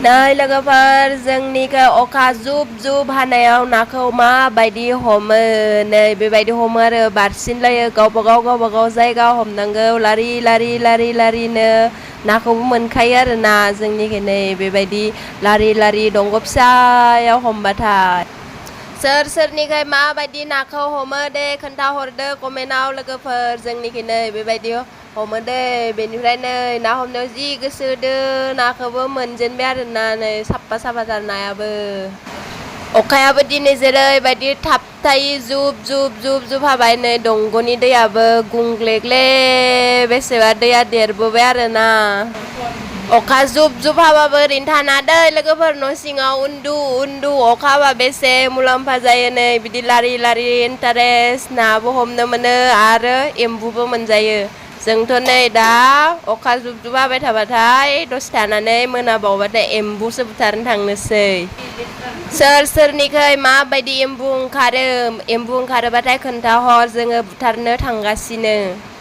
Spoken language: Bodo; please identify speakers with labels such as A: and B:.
A: नै लोगोफोर जोंनिखै अखा जुब जुब हानायाव नाखौ माबायदि हमो नै बेबायदि हमो आरो बारसिनलायो गावबागाव जायगा हमनांगौ लारि लारि लारि लारिनो नाखौबो मोनखायो आरोना जोंनिखै नै बेबायदि लारि लारि दंग' फिसायाव हमबाथाय सोर सोरनिखै माबायदि नाखौ हमो दे खोन्थाहरदो कमेन्टआव लोगोफोर जोंनिखै नै बेबायदि हमो दे बेनिफ्राय नै ना हमनायाव जि गोसो होदो नाखौबो मोनजेनबाय आरोना नै साफा साफाथार नायाबो अखायाबो दिनै जेरैबायदि थाबथायै जुब जुब जुब जुब हाबाय नै दंग'नि दैयाबो गुंग्लेग्ले बेसेबा दैया देरबोबाय आरोना अखा जुब जुब हाबाबो ओरैनो थाना दै लोगोफोर न' सिङाव उन्दु उन्दु अखा हाबा बेसे मुलाम्फा जायो नै बिदि लारि लारि इन्टारेस्ट नाबो हमनो मोनो आरो एम्बुबो मोनजायो जोंथ' नै दा अखा जुब जुब हाबाय थाबाथाय दसे थानानै मोनाबावबाथाय एम्बुसो बुथारनो थांनोसै सोर सोरनिखै माबायदि एम्बु ओंखारोबाथाय खोन्थाहर जोङो बुथारनो थांगासिनो।